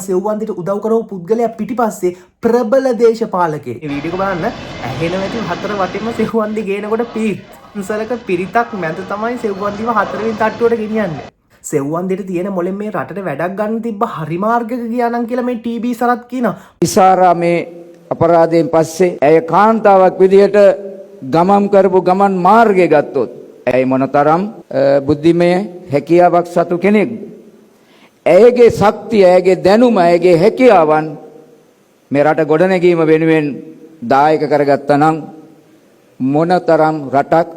සෙව්වන්දිට උදව් කරපු පුද්ගලයා පිටිපස්සේ ප්‍රබල දේශපාලකයෙක්. මේ වීඩියෝ එක බලන්න ඇහෙනව ඇති හතර වටේම සෙව්වන්දි ගේනකොට පිරිත්. පන්සලක පිරිතක් මැද තමයි සෙව්වන්දිව හතරවෙනි තට්ටුවට ගෙනියන්නේ. සෙව්වන්දිට තියෙන මොලෙන් මේ රටට වැඩක් ගන්න තිබ්බ හරි මාර්ගයක ගියා නම් කියලා මේ ටීබී සරත් කියනවා. ඉසාරා මේ අපරාධයෙන් පස්සේ ඇය කාන්තාවක් විදිහට ගමන් කරපු ගමන් මාර්ගය ගත්තොත් ඇය මොනතරම් බුද්ධිමය හැකියාවක් සතු කෙනෙක්ද? ඇයගේ ශක්තිය, ඇයගේ දැනුම, ඇයගේ හැකියාවන් මේ රට ගොඩනැගීම වෙනුවෙන් දායක කරගත්තා නම් මොනතරම් රටක්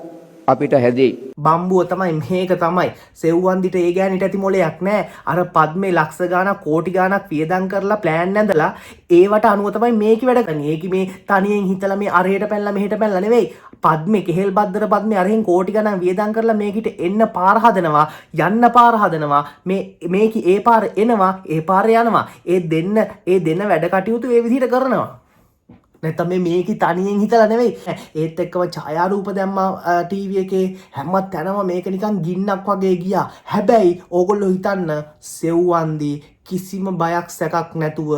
අපිට හැදෙයි. බම්බුව තමයි මේක තමයි. සෙව්වන්දිට ඒ ගෑනිට ඇති මොලයක් නෑ. අර පද්මේ ලක්ෂ ගාණක් කෝටි ගාණක් වියදම් කරලා ප්ලෑන් ඇඳලා ඒවට අනුව තමයි මේකි වැඩ කරන්නේ. ඒකි මේ තනියෙන් හිතලා මේ අරහෙට පැනලා මෙහෙට පැනලා නෙවෙයි. පද්මේ කෙහෙල් බද්දර පද්මේ අරහෙන් කෝටි ගණන් වියදම් කරලා මේකිට එන්න පාර හදනවා, යන්න පාර හදනවා. මේ මේකි ඒ පාර එනවා, ඒ පාර යනවා. ඒ දෙන්න වැඩ කටයුතු ඒ විදිහට කරනවා. නැත්තම් මේ මේකි තනියෙන් හිතලා නෙවෙයි. ඒත් එක්කම ඡායාරූප දැම්මා ටීවී එකේ. හැම තැනම මේක නිකන් ගින්නක් වගේ ගියා. හැබැයි ඕගොල්ලෝ හිතන්න, සෙව්වන්දි කිසිම බයක් සැකක් නැතුව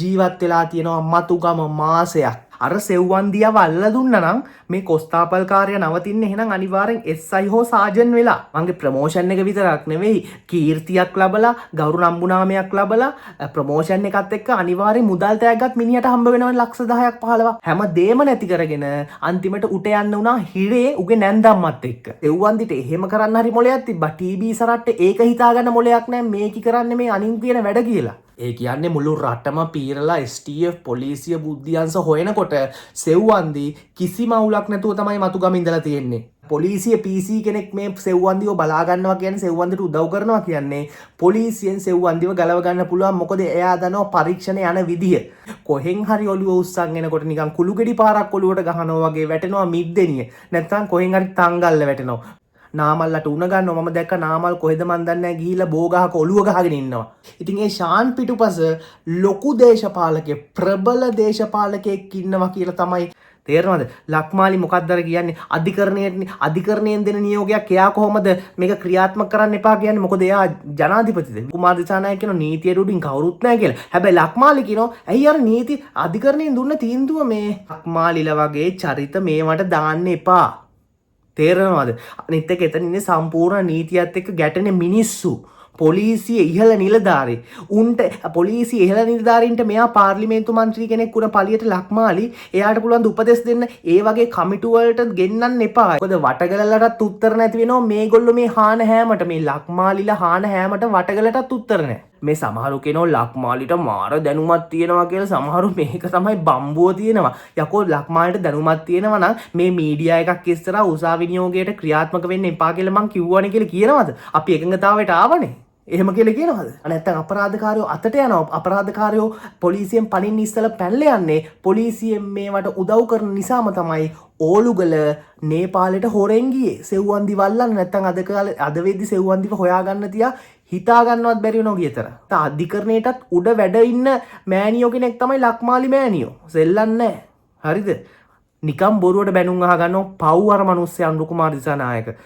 ජීවත් වෙලා තියෙනවා මතුගම මාසයක්. අර සෙව්වන්දියව අල්ල දුන්නා නම් මේ කොස්තාපල් කාර්ය නවතින්න එහෙනම් අනිවාර්යෙන් SI හෝ සාජන් වෙලා. මගේ ප්‍රමෝෂන් එක විතරක් නෙවෙයි, කීර්තියක් ලබලා, ගෞරව නම්බුනාමයක් ලබලා, ප්‍රමෝෂන් එකත් එක්ක අනිවාර්යෙන් මුදල් තෑග්ගත් මිනිහට හම්බ වෙනවනේ ලක්ෂ 10ක් 15ක්. හැම දෙයක්ම නැති කරගෙන අන්තිමට උට යන්න වුණා හිරේ උගේ නැන්දම්මත් එක්ක. සෙව්වන්දිට එහෙම කරන්න හරි මොලයක් තිබ්බා. ටීබී සරට්ට ඒක හිතාගන්න මොලයක් නෑ මේකි කරන්නේ මේ අනින් කියන වැඩ කියලා. ඒ කියන්නේ මුළු රටම පීරලා STF, පොලිසිය, බුද්ධිඅංශ හොයනකොට සෙව්වන්දි කිසිම අවුලක් නැතුව තමයි මතුගම ඉඳලා තියෙන්නේ. පොලිසිය PC කෙනෙක් මේ සෙව්වන්දිව බලා ගන්නවා කියන්නේ, සෙව්වන්දිට උදව් කරනවා කියන්නේ, පොලිසියෙන් සෙව්වන්දිව ගලව ගන්න පුළුවන්. මොකද එයා දන්නවා පරීක්ෂණ යන විදිය. කොහෙන් හරි ඔළුව උස්සන් එනකොට නිකන් කුළු ගෙඩි පාරක් ඔළුවට ගහනවා වගේ වැටෙනවා මිද්දෙනිය. නැත්තම් කොහෙන් හරි තංගල්ල වැටෙනවා. නාමල්ලට උණ ගන්නවා. මම දැක්ක නාමල් කොහෙද මන් දන්නේ නැහැ, ගිහිල්ලා බෝ ගහක ඔළුව ගහගෙන ඉන්නවා. ඉතින් ඒ ශාන් පිටුපස ලොකු දේශපාලකයෙක්, ප්‍රබල දේශපාලකයෙක් ඉන්නවා කියලා තමයි තේරෙනවද? ලක්මාලි මොකක්ද අර කියන්නේ, අධිකරණයට අධිකරණයෙන් දෙන නියෝගයක් එයා කොහොමද මේක ක්‍රියාත්මක කරන්න එපා කියන්නේ? මොකද එයා ජනාධිපතිද? කුමාර දිසානායක කියනවා නීතියට උඩින් කවුරුත් නැහැ කියලා. හැබැයි ලක්මාලි කියනවා ඇයි අර නීති අධිකරණයෙන් දුන්න තීන්දුව? මේ ලක්මාලිලා වගේ චරිත මේවට දාන්න එපා. තේරෙනවද? අනිත් එක එතන ඉන්නේ සම්පූර්ණ නීතියත් එක්ක ගැටෙන මිනිස්සු. පොලිසිය ඉහළ නිලධාරී. උන්ට පොලිසිය ඉහළ නිලධාරීන්ට මෙයා පාර්ලිමේන්තු මන්ත්‍රී කෙනෙක් වුණ පළියට ලක්මාලි එයාට පුළුවන් ද උපදෙස් දෙන්න? ඒ වගේ කමිටු වලට ගෙන්නන්න එපා. මොකද වටගලලටත් උත්තර නැති වෙනවා මේගොල්ලෝ මේ හාන හෑමට. මේ ලක්මාලිලා හාන හෑමට වටගලටත් උත්තර නැහැ. මේ සමහරු කියනවා ලක්මාලිට මාර දැනුමක් තියෙනවා කියලා. සමහරු මේක තමයි බම්බුව තියෙනවා. යකෝ, ලක්මාලිට දැනුමක් තියෙනවා නම් මේ මීඩියා එකක් ඉස්සරහා උසාවි නියෝගයට ක්‍රියාත්මක වෙන්න එපා කියලා මං කිව්වනේ කියලා කියනවද? අපි එකඟතාවයට ආවනේ. එහෙම කියලා කියනවද? නැත්තම් අපරාධකාරයෝ අතට යනවා. අපරාධකාරයෝ පොලිසියෙන් පනින්න ඉස්සලා පැනලා යන්නේ පොලිසියෙන් මේවට උදව් කරන නිසාම තමයි ඕලුගල නේපාලෙට හොරෙන් ගියේ. සෙව්වන්දි වල්ලන්න. නැත්තම් අද කාලේ අද වෙද්දි සෙව්වන්දිව හොයාගන්න තියා හිතා ගන්නවත් බැරි වෙනවා ගියතර. අධිකරණයටත් උඩ වැඩ ඉන්න මෑණියෝ කෙනෙක් තමයි ලක්මාලි මෑණියෝ. සෙල්ලම් නෑ. හරිද? නිකම් බොරුවට බැනුම් අහගන්නවා. පව් අර මනුස්සයා Anura Kumara Dissanayake.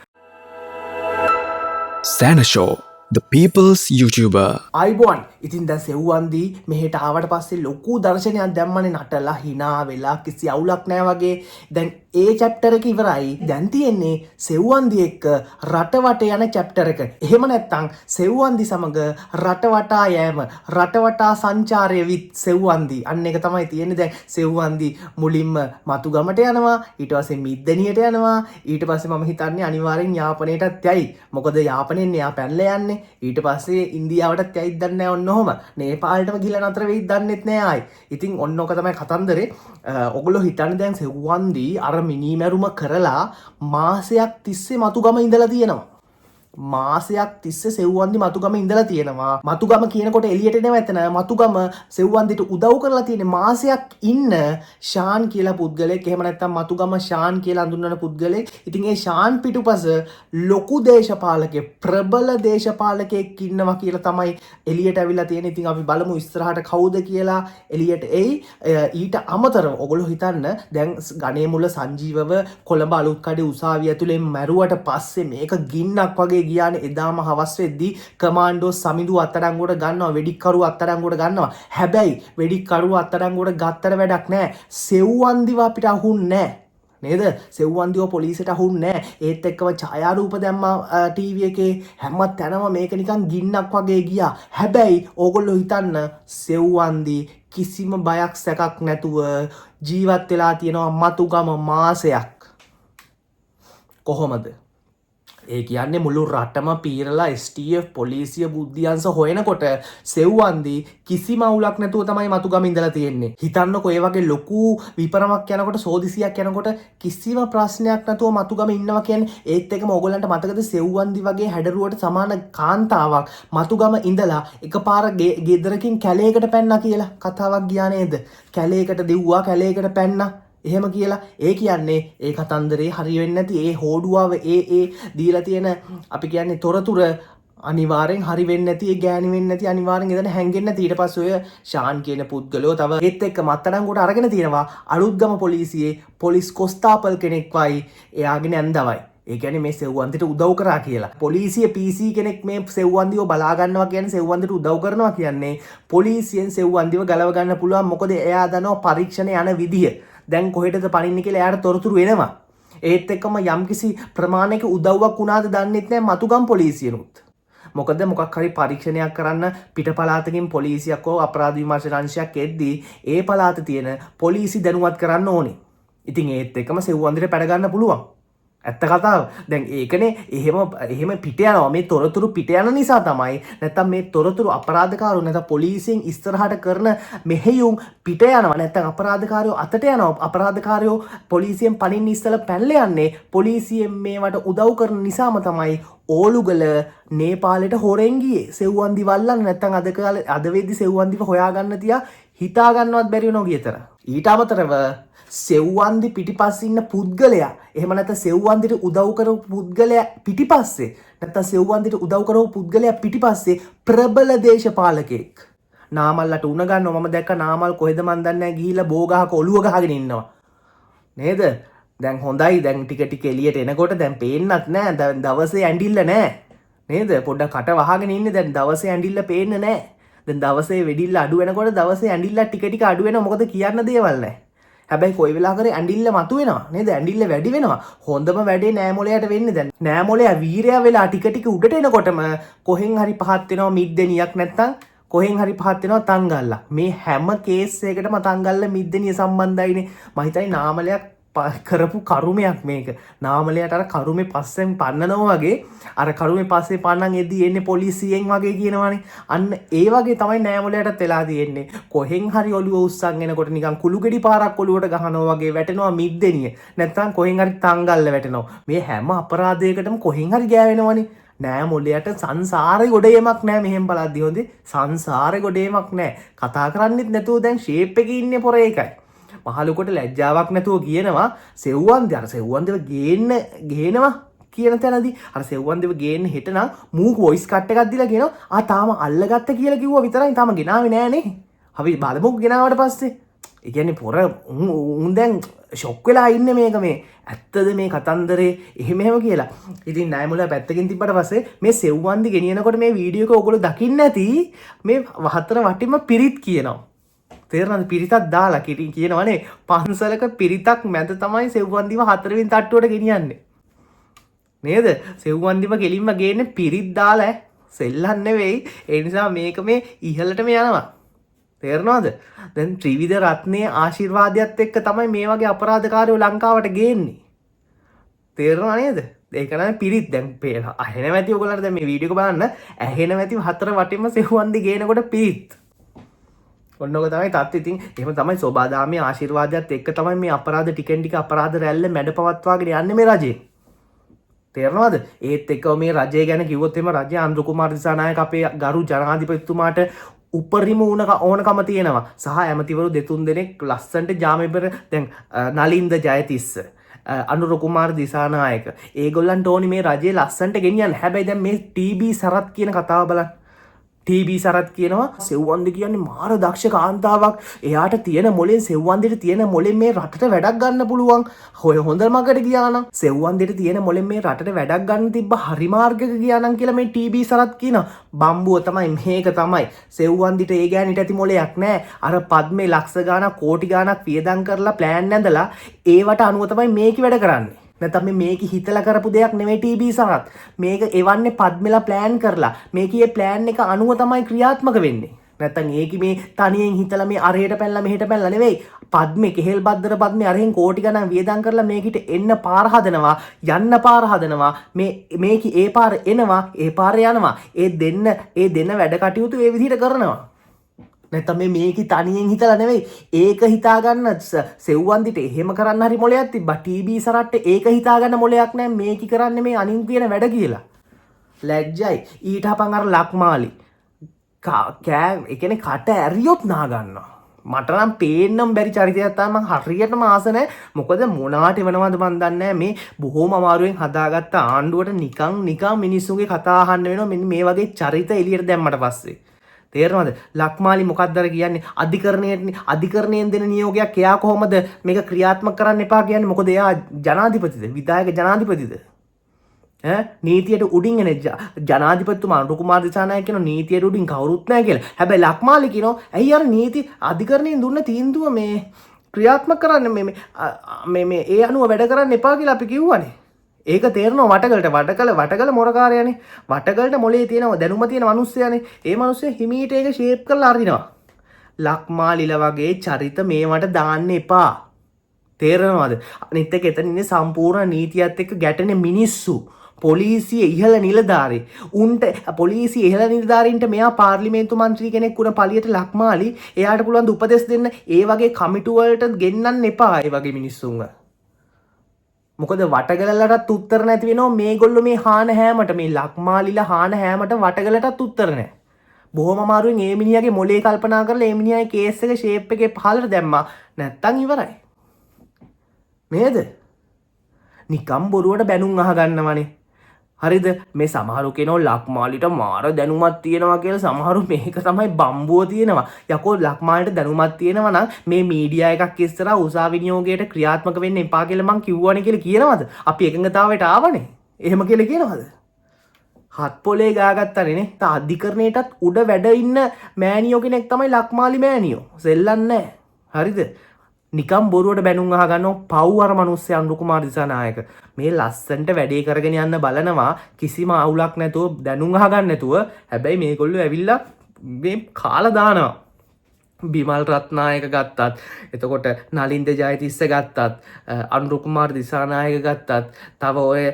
Sanashow, the people's YouTuber. ආයුබෝවන්. ඉතින් දැන් සෙව්වන්දී මෙහෙට ආවට පස්සේ ලොකු දර්ශනයක් දැම්මනේ, නටලා හිනා වෙලා කිසි අවුලක් නෑ වගේ. දැන් ඒ චැප්ටර් එක ඉවරයි. දැන් තියෙන්නේ සෙව්වන්දි එක්ක රට වට යන චැප්ටර් එක. එහෙම නැත්නම් සෙව්වන්දි සමග රට වටා යෑම, රට වටා සංචාරය විත් සෙව්වන්දි. අන්න ඒක තමයි තියෙන්නේ. දැන් සෙව්වන්දි මුලින්ම මතුගමට යනවා, ඊට පස්සේ මිද්දෙනියට යනවා, ඊට පස්සේ මම හිතන්නේ අනිවාර්යෙන් යාපනයටත් යයි. මොකද යාපනයෙන් එයා පැනලා යන්නේ. ඊට පස්සේ ඉන්දියාවටත් යයිද දන්නේ නැහැ. ඔන්න ඔහොම නේපාලටම ගිහලා නතර වෙයිද දන්නෙත් නෑ ආයි. ඉතින් ඔන්න ඔක තමයි කතන්දරේ. ඔගොල්ලෝ හිතන්නේ දැන් සෙව්වන්දි අර මිනී මැරුම කරලා මාසයක් තිස්සේ මතුගම ඉඳලා තියෙනවා. මාසයක් තිස්සේ සෙව්වන්දි මතුගම ඉඳලා තියෙනවා. මතුගම කියනකොට එළියට එනවා එතන. මතුගම සෙව්වන්දිට උදව් කරලා තියෙන්නේ මාසයක් ඉන්න ශාන් කියලා පුද්ගලයෙක්. එහෙම නැත්නම් මතුගම ශාන් කියලා හඳුන්වන පුද්ගලයෙක්. ඉතින් ඒ ශාන් පිටුපස ලොකු දේශපාලකයෙක්, ප්‍රබල දේශපාලකයෙක් ඉන්නවා කියලා තමයි එළියට ඇවිල්ලා තියෙන්නේ. ඉතින් අපි බලමු ඉස්සරහට කවුද කියලා එළියට එයි. ඊට අමතරව ඔගොල්ලෝ හිතන්න, දැන් ගණේමුල්ල සංජීවව කොළඹ අලුත් කඩේ උසාවිය ඇතුලේ මැරුවට පස්සේ මේක ගින්නක් වගේ වගේ ගියානේ. එදාම හවස් වෙද්දී කමාන්ඩෝ සමිඳු අත්අඩංගුවට ගන්නවා, වෙඩික්කරුව අත්අඩංගුවට ගන්නවා. හැබැයි වෙඩික්කරුව අත්අඩංගුවට ගත්තට වැඩක් නෑ. සෙව්වන්දිව අපිට අහුන්නේ නෑ නේද? සෙව්වන්දිව පොලිසියට අහුන්නේ නෑ. ඒත් එක්කම ඡායාරූප දැම්මා ටීවී එකේ. හැම තැනම මේක නිකන් ගින්නක් වගේ ගියා. හැබැයි ඕගොල්ලෝ හිතන්න, සෙව්වන්දි කිසිම බයක් සැකක් නැතුව ජීවත් වෙලා තියෙනවා මතුගම මාසයක්. කොහොමද? ඒ කියන්නේ මුළු රටම පීරලා STF, පොලිසිය, බුද්ධිඅංශ හොයනකොට සෙව්වන්දි කිසිම අවුලක් නැතුව තමයි මතුගම ඉඳලා තියෙන්නේ. හිතන්නකෝ, ඒ වගේ ලොකු විපරමක් යනකොට, සෝදිසියක් යනකොට කිසිම ප්‍රශ්නයක් නැතුව මතුගම ඉන්නවා කියන්නේ. ඒත් එක්කම ඕගොල්ලන්ට මතකද, සෙව්වන්දි වගේ හැඩරුවට සමාන කාන්තාවක් මතුගම ඉඳලා එකපාර ගෙදරකින් කැලේකට පැන්නා කියලා කතාවක් ගියා නේද? කැලේකට දිව්වා, කැලේකට පැන්නා එහෙම කියලා. ඒ කියන්නේ ඒ කතන්දරේ හරි වෙන්නේ නැති, ඒ හෝඩුවාව, ඒ ඒ දීලා තියෙන අපි කියන්නේ තොරතුර අනිවාර්යෙන් හරි වෙන්නේ නැති, ඒ ගෑණි වෙන්නේ නැති, අනිවාර්යෙන් එතන හැංගෙන්නේ නැති. ඊට පස්සේ ඔය ෂාන් කියන පුද්ගලයෝ තව ඒත් එක්ක අත්අඩංගුවට අරගෙන තියෙනවා අලුත්ගම පොලිසියේ පොලිස් කොස්තාපල් කෙනෙක්වයි එයාගේ නැන්දවයි. ඒ කියන්නේ මේ සෙව්වන්දිට උදව් කරා කියලා. පොලිසිය PC කෙනෙක් මේ සෙව්වන්දිව බලා ගන්නවා කියන්නේ, සෙව්වන්දිට උදව් කරනවා කියන්නේ, පොලිසියෙන් සෙව්වන්දිව ගලව ගන්න පුළුවන්. මොකද එයා දන්නවා පරීක්ෂණ යන විදිය. දැන් කොහෙටද පනින්නේ කියලා එයාට තොරතුරු එනවා. ඒත් එක්කම යම්කිසි ප්‍රමාණයක උදව්වක් වුණාද දන්නෙත් නෑ මතුගම් පොලිසියනුත්. මොකද මොකක් හරි පරීක්ෂණයක් කරන්න පිට පළාතකින් පොලිසියක් හෝ අපරාධ විමර්ශන අංශයක් එද්දී ඒ පළාතේ තියෙන පොලිසි දැනුවත් කරන්න ඕනේ. ඉතින් ඒත් එක්කම සෙව්වන්දිට පැන ගන්න පුළුවන්. ඇත්ත කතාව. දැන් ඒකනේ එහෙම එහෙම පිට යනවා. මේ තොරතුරු පිට යන නිසා තමයි, නැත්තම් මේ තොරතුරු අපරාධකාරයෝ නැත්නම් පොලිසියෙන් ඉස්සරහට කරන මෙහෙයුම් පිට යනවා. නැත්තම් අපරාධකාරයෝ අතට යනවා. අපරාධකාරයෝ පොලිසියෙන් පනින්න ඉස්සලා පැනලා යන්නේ පොලිසියෙන් මේවට උදව් කරන නිසාම තමයි ඕලුගල නේපාලෙට හොරෙන් ගියේ. සෙව්වන්දි වල්ලන්න. නැත්තම් අද කාලේ අද වෙද්දි සෙව්වන්දිව හොයාගන්න තියා හිතා ගන්නවත් බැරි වෙනවා ගියතර. ඊට අමතරව සෙව්වන්දි පිටිපස්සේ ඉන්න පුද්ගලයා, එහෙම නැත්නම් සෙව්වන්දිට උදව් කරපු පුද්ගලයා පිටිපස්සේ, නැත්නම් සෙව්වන්දිට උදව් කරපු පුද්ගලයා පිටිපස්සේ ප්‍රබල දේශපාලකයෙක්. නාමල්ලට උණ ගන්නවා. මම දැක්ක නාමල් කොහෙද මන් දන්නේ නැහැ, ගිහිල්ලා බෝ ගහක ඔළුව ගහගෙන ඉන්නවා නේද? දැන් හොඳයි, දැන් ටික ටික එළියට එනකොට දැන් පේන්නත් නෑ. දැන් දවසේ ඇඬිල්ල නෑ නේද? පොඩ්ඩක් කට වහගෙන ඉන්නේ. දැන් දවසේ ඇඬිල්ල පේන්න නෑ. දැන් දවසේ වෙඩිල්ල අඩු වෙනකොට දවසේ ඇඬිල්ල ටික ටික අඩු වෙනවා. මොකද කියන්න දේවල් නෑ. හැබැයි කොයි වෙලාවක හරි ඇඬිල්ල මතුවෙනවා නේද? ඇඬිල්ල වැඩි වෙනවා. හොඳම වැඩේ නෑ මොලයට වෙන්නේ. දැන් නෑ මොලයා වීරයා වෙලා ටික ටික උඩට එනකොටම කොහෙන් හරි පහත් වෙනවා මිද්දෙනියක්, නැත්තම් කොහෙන් හරි පහත් වෙනවා තංගල්ල. මේ හැම කේස් එකකටම තංගල්ල මිද්දෙනිය සම්බන්ධයිනේ. මම හිතන්නේ නාමලයක් කරපු කරුමයක් මේක. නාමලයට අර කරුමේ පස්සෙන් පන්නනවා වගේ, අර කරුමේ පස්සේ පන්නන් එද්දි එන්නේ පොලිසියෙන් වගේ කියනවනේ. අන්න ඒ වගේ තමයි නෑමොලයටත් වෙලා තියෙන්නේ. කොහෙන් හරි ඔළුව උස්සන් එනකොට නිකන් කුළු ගෙඩි පාරක් ඔළුවට ගහනවා වගේ වැටෙනවා මිද්දෙනිය. නැත්තම් කොහෙන් හරි තංගල්ල වැටෙනවා. මේ හැම අපරාධයකටම කොහෙන් හරි ගෑවෙනවනේ. නෑ මොලයට සංසාරේ ගොඩේමක් නෑ. මෙහෙම බලද්දි හොඳේ සංසාරේ ගොඩේමක් නෑ. කතා කරන්නෙත් නැතුව දැන් ෂේප් එකේ ඉන්නේ පොර. ඒකයි මහලුකොට ලැජ්ජාවක් නැතුව කියනවා සෙව්වන්දි අර සෙව්වන්දිව ගේන්න ගේනවා කියන තැනදී, අර සෙව්වන්දිව ගේන්න හෙට නම් මූ වොයිස් කට් එකක් දීලා කියනවා, "ආ, තාම අල්ලගත්ත කියලා කිව්වා විතරයි, තාම ගෙනාවේ නෑනේ. අපි බලමුකෝ ගෙනාවට පස්සේ." ඒ කියන්නේ පොර උන් උන් දැන් ෂොක් වෙලා ඉන්නේ, මේක මේ ඇත්තද මේ කතන්දරේ එහෙම එහෙම කියලා. ඉතින් ණයමුල පැත්තකින් තිබ්බට පස්සේ මේ සෙව්වන්දි ගෙනියනකොට මේ වීඩියෝ එක ඔයගොල්ලෝ දකින්න ඇති, මේ හතර වටින්ම පිරිත් කියනවා. තේරෙනවද? පිරිතක් දාලා කිරි කියනවනේ. පන්සලක පිරිතක් මැද තමයි සෙව්වන්දිව හතරවෙනි තට්ටුවට ගෙනියන්නේ. නේද? සෙව්වන්දිව කෙලින්ම ගේන්නේ පිරිත් දාලා ඈ. සෙල්ලම් නෙවෙයි. ඒ නිසා මේක මේ ඉහළටම යනවා. තේරෙනවද? දැන් ත්‍රිවිධ රත්නයේ ආශිර්වාදයත් එක්ක තමයි මේ වගේ අපරාධකාරයෝ ලංකාවට ගේන්නේ. තේරෙනව නේද? ඒක නම් පිරිත් දැන් ඇහෙනව ඇති ඔයගොල්ලන්ට. දැන් මේ වීඩියෝ එක බලන්න ඇහෙනව ඇති හතර වටින්ම සෙව්වන්දි ගේනකොට පිරිත්. ඔන්න ඔක තමයි තත්ත්වය. ඉතින් එහෙම තමයි සෝබාදාමේ ආශිර්වාදයත් එක්ක තමයි මේ අපරාධ ටිකෙන් ටික අපරාධ රැල්ල මැඩ පවත්වාගෙන යන්නේ මේ රජේ. තේරෙනවද? ඒත් එක්කම මේ රජය ගැන කිව්වොත් එහෙම රජය අනුර කුමාර දිසානායක අපේ ගරු ජනාධිපතිතුමාට උපරිම ඕනකම තියෙනවා. සහ ඇමතිවරු දෙතුන් දෙනෙක් ලස්සනට ජාමෙබර දැන් නලින්ද ජයතිස්ස, අනුර කුමාර දිසානායක, ඒගොල්ලන්ට ඕනි මේ රජය ලස්සනට ගෙනියන්න. හැබැයි දැන් මේ ටීබී සරත් කියන කතාව බලන්න. ටීබී සරත් කියනවා සෙව්වන්දි කියන්නේ මාර දක්ෂ කාන්තාවක්. එයාට තියෙන මොලෙන්, සෙව්වන්දිට තියෙන මොලෙන් මේ රටට වැඩක් ගන්න පුළුවන්. හොය හොඳ මගට ගියා නම්, සෙව්වන්දිට තියෙන මොලෙන් මේ රටට වැඩක් ගන්න තිබ්බ හරි මාර්ගයක ගියා නම් කියලා මේ ටීබී සරත් කියනවා. බම්බුව තමයි මේක තමයි. සෙව්වන්දිට ඒ ගෑනිට ඇති මොලයක් නෑ. අර පද්මේ ලක්ෂ ගාණක් කෝටි ගාණක් වියදම් කරලා ප්ලෑන් ඇඳලා ඒවට අනුව තමයි මේකි වැඩ කරන්නේ. නැත්නම් මේ මේකි හිතලා කරපු දෙයක් නෙමෙයි ටීබී සරත්. මේක එවන්නේ පද්මෙලා ප්ලෑන් කරලා. මේකේ ප්ලෑන් එක අනුව තමයි ක්‍රියාත්මක වෙන්නේ. නැත්නම් ඒකි මේ තනියෙන් හිතලා මේ අරහෙට පැනලා මෙහෙට පැනලා නෙවෙයි. පද්මේ කෙහෙල් බද්දර පද්මේ අරහෙන් කෝටි ගණන් වියදම් කරලා මේකිට එන්න පාර හදනවා, යන්න පාර හදනවා. මේකි ඒ පාර එනවා, ඒ පාර යනවා. ඒ දෙන්න වැඩ කටයුතු ඒ විදිහට කරනවා. නැත්නම් මේ මේකි තනියෙන් හිතලා නෙවෙයි. ඒක හිතාගන්න සෙව්වන්දිට එහෙම කරන්න හරි මොලයක් තිබ්බා. ටීබී සරට්ට ඒක හිතාගන්න මොලයක් නෑ මේකි කරන්නේ මේ අනින් කියන වැඩ කියලා. ලැජ්ජයි. ඊට හපන් අර ලක්මාලි කෑ, ඒ කියන්නේ කට ඇරියොත් නා ගන්නවා. මට නම් පේන්නම් බැරි චරිතයක් තමයි. මං හරියටම ආස නෑ. මොකද මොනාට එවනවද මං දන්නේ නෑ. මේ බොහොම අමාරුවෙන් හදාගත්ත ආණ්ඩුවට නිකන් නිකන් මිනිස්සුන්ගේ කතා අහන්න වෙනවා මෙන්න මේ වගේ චරිත එළියට දැම්මට පස්සේ. තේරෙනවද? ලක්මාලි මොකක්ද අර කියන්නේ? අධිකරණයෙන් දෙන නියෝගයක් එයා කොහොමද මේක ක්‍රියාත්මක කරන්න එපා කියන්නේ? මොකද එයා ජනාධිපතිද? විධායක ජනාධිපතිද? ඈ නීතියට උඩින් එන ජනාධිපතිතුමා අනුර කුමාර දිසානායක කියනවා නීතියට උඩින් කවුරුත් නැහැ කියලා. හැබැයි ලක්මාලි කියනවා ඇයි අර නීති අධිකරණයෙන් දුන්න තීන්දුව මේ ක්‍රියාත්මක කරන්න මේ ඒ අනුව වැඩ කරන්න එපා කියලා අපි කිව්වනේ. ඒක තේරෙනවා වටගලට. වටගල මොරකාරයානේ. වටගලට මොලේ තියෙනවා, දැනුම තියෙන මිනිස්සයානේ. ඒ මිනිස්සයා හිමීට ඒක ෂේප් කරලා අරිනවා. ලක්මාලිල වගේ චරිත මේවට දාන්න එපා. තේරෙනවද? අනිත් එක එතන ඉන්නේ සම්පූර්ණ නීතියත් එක්ක ගැටෙන මිනිස්සු. පොලිසිය ඉහළ නිලධාරී. උන්ට පොලිසිය ඉහළ නිලධාරීන්ට මෙයා පාර්ලිමේන්තු මන්ත්‍රී කෙනෙක් වුණ පළියට ලක්මාලි එයාට පුළුවන් ද උපදෙස් දෙන්න? ඒ වගේ කමිටු වලට ගෙන්නන්න එපා ඒ වගේ මිනිස්සුන්ව. මොකද වටගලලටත් උත්තර නැති වෙනවා මේගොල්ලෝ මේ හාන හැමට, මේ ලක්මාලිලා හාන හැමට වටගලටත් උත්තර නැහැ. බොහොම අමාරුවෙන් ඒ මිනිහාගේ මොලේ කල්පනා කරලා ඒ මිනිහාගේ කේස් එක ෂේප් එකේ පහලට දැම්මා. නැත්තම් ඉවරයි. නේද? නිකම් බොරුවට බැනුම් අහගන්නවනේ. හරිද? මේ සමහරු කියනවා ලක්මාලිට මාර දැනුමක් තියෙනවා කියලා. සමහරු මේක තමයි බම්බුව තියෙනවා. යකෝ ලක්මාලිට දැනුමක් තියෙනවා නම් මේ මීඩියා එකක් ඉස්සරහා උසාවි නියෝගයට ක්‍රියාත්මක වෙන්න එපා කියලා මං කිව්වනේ කියලා කියනවද? අපි එකඟතාවයට ආවනේ. එහෙම කියලා කියනවද? හත් පොලේ ගාගත්තනේ නේ. තා අධිකරණයටත් උඩ වැඩ ඉන්න මෑණියෝ කෙනෙක් තමයි ලක්මාලි මෑණියෝ. සෙල්ලම් නෑ. හරිද? නිකම් බොරුවට බැනුම් අහගන්නව. පව් අර මනුස්සයා අනුර කුමාර දිසානායක. මේ ලස්සන්ට වැඩේ කරගෙන යන්න බලනවා කිසිම අවුලක් නැතුව, දැනුම් අහගන්න නැතුව. හැබැයි මේගොල්ලෝ ඇවිල්ලා මේ කාලා දානවා. බිමල් රත්නායක ගත්තත්, එතකොට නලින්ද ජයතිස්ස ගත්තත්, අනුර කුමාර දිසානායක ගත්තත්, තව ඔය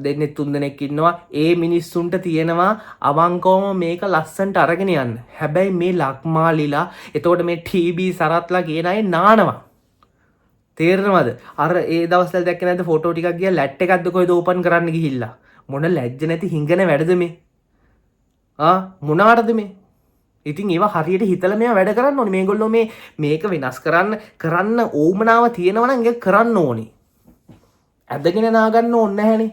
දෙන්නෙක් තුන් දෙනෙක් ඉන්නවා. ඒ මිනිස්සුන්ට තියෙනවා අවංකවම මේක ලස්සන්ට අරගෙන යන්න. හැබැයි මේ ලක්මාලිලා, එතකොට මේ ටීබී සරත්ලා කියන අය නානවා. තේරෙනවද? අර ඒ දවස්වල දැක්කේ නැද්ද ෆොටෝ ටිකක් ගියා ලැට් එකක්ද කොහෙද ඕපන් කරන්න ගිහිල්ලා. මොන ලැජ්ජ නැති හිඟන වැඩද මේ? මොනාටද මේ? ඉතින් ඒවා හරියට හිතලා මේවා වැඩ කරන්න ඕනේ. මේගොල්ලෝ මේක වෙනස් කරන්න ඕමනාව තියෙනවා නම් ඒක කරන්න ඕනේ. ඇදගෙන නාගන්න ඕනේ නැහැනේ.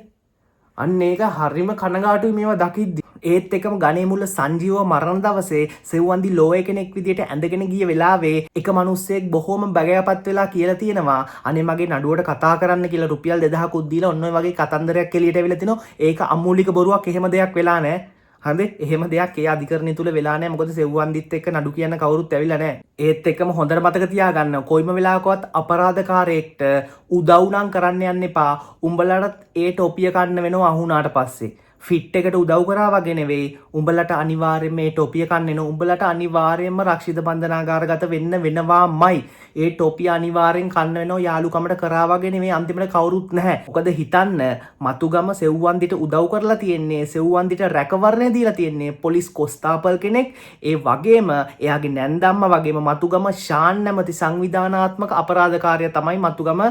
අන්න ඒක හරිම කනගාටුයි මේවා දකිද්දි. ඒත් එකම ගණේමුල්ල සංජීව මරණ දවසේ සෙව්වන්දි ලෝය කෙනෙක් විදියට ඇඳගෙන ගිය වෙලාවේ එක මිනිස්සෙක් බොහොම බගයපත් වෙලා කියලා තියෙනවා අනේ මගේ නඩුවට කතා කරන්න කියලා රුපියල් 2000කුත් දීලා ඔන්න ඔය වගේ කතන්දරයක් එළියට ඇවිල්ලා තිනවා. ඒක අමූලික බොරුවක්, එහෙම දෙයක් වෙලා නැහැ. හරිද? එහෙම දෙයක් ඒ අධිකරණය තුල වෙලා නැහැ. මොකද සෙව්වන්දිත් එක්ක නඩු කියන්න කවුරුත් ඇවිල්ලා නැහැ. ඒත් එක්කම හොඳට මතක තියාගන්න, කොයිම වෙලාවකවත් අපරාධකාරයෙක්ට උදව් නම් කරන්න යන්න එපා. උඹලටත් ඒ ටොපිය කන්න වෙනවා අහුණාට පස්සේ. ෆිට් එකට උදව් කරා වගේ නෙවෙයි, උඹලට අනිවාර්යයෙන්ම මේ ටොපිය කන්න එනවා. උඹලට අනිවාර්යයෙන්ම රක්ෂිත බන්ධනාගාරගත වෙන්න වෙනවාමයි. ඒ ටොපිය අනිවාර්යෙන් කන්න වෙනවා. යාළුකමට කරා වගේ නෙවෙයි, අන්තිමට කවුරුත් නැහැ. මොකද හිතන්න, මතුගම සෙව්වන්දිට උදව් කරලා තියෙන්නේ, සෙව්වන්දිට රැකවරණය දීලා තියෙන්නේ පොලිස් කොස්තාපල් කෙනෙක්. ඒ වගේම එයාගේ නැන්දම්ම වගේම මතුගම ශාන් නැමැති සංවිධානාත්මක අපරාධකාරයා තමයි මතුගම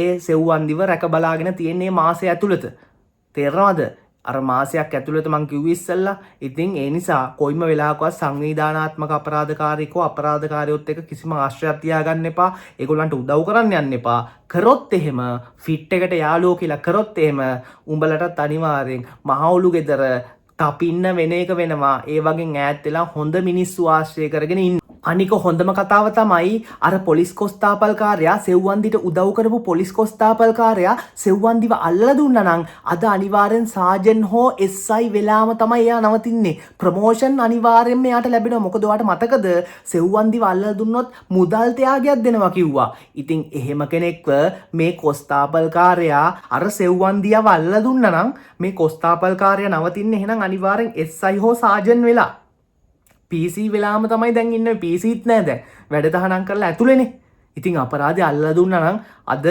ඒ සෙව්වන්දිව රැක බලාගෙන තියෙන්නේ මාසය ඇතුළත. තේරෙනවද? අර මාසයක් ඇතුළත මං කිව්වේ ඉස්සෙල්ලා. ඉතින් ඒ නිසා කොයිම වෙලාවකවත් සංවිධානාත්මක අපරාධකාරයෙක්ව අපරාධකාරයොත් එක්ක කිසිම ආශ්‍රයක් තියාගන්න එපා. ඒගොල්ලන්ට උදව් කරන්න යන්න එපා. කරොත් එහෙම ෆිට් එකට යාළුවෝ කියලා කරොත් එහෙම උඹලටත් අනිවාර්යෙන් මහවුලු ගෙදර තපින්න වෙන එක වෙනවා. ඒ වගේ ඈත් වෙලා හොඳ මිනිස්සු ආශ්‍රය කරගෙන ඉන්න. අනික හොඳම කතාව තමයි අර පොලිස් කොස්තාපල්කාරයා, සෙව්වන්දිට උදව් කරපු පොලිස් කොස්තාපල්කාරයා සෙව්වන්දිව අල්ලලා දුන්නා නම් අද අනිවාර්යෙන් සාජන් හෝ SI වෙලාම තමයි එයා නවතින්නේ. ප්‍රමෝෂන් අනිවාර්යෙන්ම එයාට ලැබෙනවා. මොකද ඔයාට මතකද, සෙව්වන්දිව අල්ලලා දුන්නොත් මුදල් ත්‍යාගයක් දෙනවා කිව්වා. ඉතින් එහෙම කෙනෙක්ව මේ කොස්තාපල්කාරයා අර සෙව්වන්දියව අල්ලලා දුන්නා නම් මේ කොස්තාපල්කාරයා නවතින්නේ එහෙනම් අනිවාර්යෙන් SI හෝ සාජන් වෙලා. PC වෙලාම තමයි දැන් ඉන්නේ. PCත් නෑ, දැන් වැඩ තහනම් කරලා ඇතුලේනේ. ඉතින් අපරාධය අල්ලලා දුන්නා නම් අද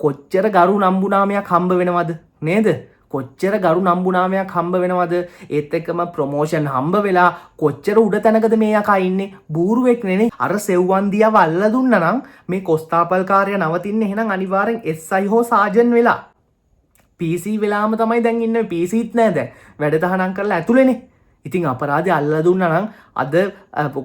කොච්චර ගරු නම්බුනාමයක් හම්බ වෙනවද නේද? කොච්චර ගරු නම්බුනාමයක් හම්බ වෙනවද? ඒත් එක්කම ප්‍රොමෝෂන් හම්බ වෙලා කොච්චර උඩ තැනකද මේ යකා ඉන්නේ? බූරුවෙක් නෙනේ. අර සෙව්වන්දියව අල්ලලා දුන්නා නම් මේ කොස්තාපල්කාරයා නවතින්නේ එහෙනම් අනිවාර්යෙන් SI හෝ සාජන් වෙලා. PC වෙලාම තමයි දැන් ඉන්නේ. PCත් නෑ, දැන් වැඩ තහනම් කරලා ඇතුලේනේ. ඉතින් අපරාධය අල්ලලා දුන්නා නම් අද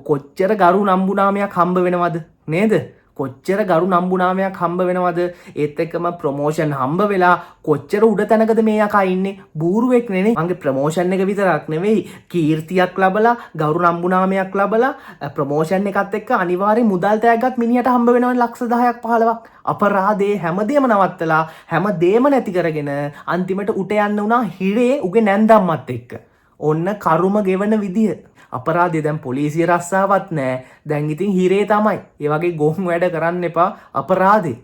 කොච්චර ගරු නම්බුනාමයක් හම්බ වෙනවද නේද? කොච්චර ගරු නම්බුනාමයක් හම්බ වෙනවද? ඒත් එක්කම ප්‍රොමෝෂන් හම්බ වෙලා කොච්චර උඩ තැනකද මේ යකා ඉන්නේ? බූරුවෙක් නෙනේ. මගේ ප්‍රොමෝෂන් එක විතරක් නෙවෙයි, කීර්තියක් ලබලා, ගරු නම්බුනාමයක් ලබලා, ප්‍රොමෝෂන් එකත් එක්ක අනිවාර්යෙන් මුදල් තෑග්ගක් මිනිහට හම්බ වෙනවනේ, ලක්ෂ 10ක් 15ක්. අපරාධේ හැමදේම නවත්තලා, හැමදේම නැති කරගෙන අන්තිමට උට යන්න වුණා හිරේ උගේ නැන්දම්මත් එක්ක. ඔන්න කරුම ගෙවන විදිය. අපරාධය, දැන් පොලිසිය රස්සාවත් නෑ. දැන් ඉතින් හිරේ තමයි. ඒ වගේ ගොන් වැඩ කරන්න එපා අපරාධේ.